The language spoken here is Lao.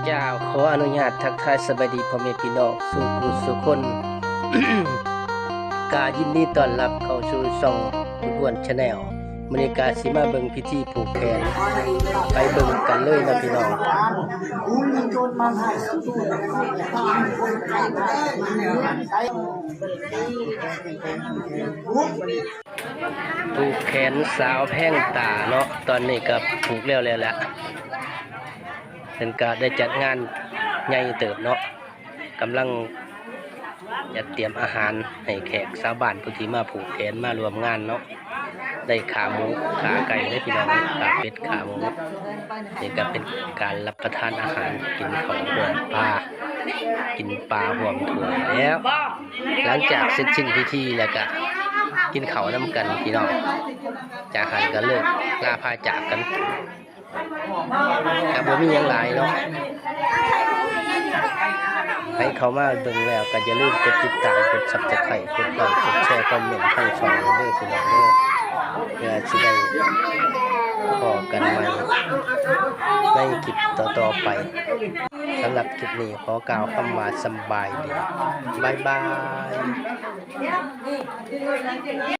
ເຈົ້າ ຂໍອະນຸຍາດທັກທາຍສະບາຍດີພໍ່ແມ່ພີ່ນ້ອງສູ່ຜູ້ສູ່ຄົນ ກະຍິນດີຕ້ອນຮັບເຂົ້າສູ່ຊ່ອງ Good One Channel. ມື້ນີ້ກະຊິມາເບິ່ງພິທີຜູກແຂນ ໄປເບິ່ງກັນເລີຍເນາະພີ່ນ້ອງ. ຜູກແຂນສາວແພງຕາເນາະ ຕອນນີ້ກໍຜູກແລ້ວແລ້ວລະ ເພິ່ນກໍໄດ້ຈັດງານໃຫຍ່ເຕີບເນາະ ກຳລັງຈັດຕຽມອາຫານໃຫ້ແຂກຊາວບ້ານຜູ້ທີ່ມາຜູກແຂນມາຮ່ວມງານເນາະ ໄດ້ຂາໝູຂາໄກ່ເດ້ພີ່ນ້ອງ ຂາເປັດຂາໝູ ນີ້ກໍເປັນການຮັບປະທານອາຫານ ກິນເຂົ້າຮ່ວມປາ ກິນປາຮ່ວມຖ້ວຍແລ້ວ. ຫຼັງຈາກເສັດສິ້ນພິທີແລ້ວກະກິນເຂົ້ານຳກັນພີ່ນ້ອງ ຈາກຫັ້ນກະເລີກລາພາຈາກກັນ ກະບໍ່ມີຫຍັງຫຼາຍເນາະ. ໃຜເຂົ້າມາເບິ່ງແລ້ວກະຢ່າລືມກົດຕິດຕາມ ກົດ Subscribe ກົດໄລ ກົດແຊ ຄອມເມັນທາງຊ່ອງເດີພີ່ນ້ອງເດີ ເພື່ອຊິໄດ້ພໍ້ກັນໃໝ່ໃນຄລິບຕໍ່ໆໄປ. ສຳລັບຄລິບນີ້ຂໍກ່າວຄຳວ່າສຳບາຍດີ ບາຍບາຍ.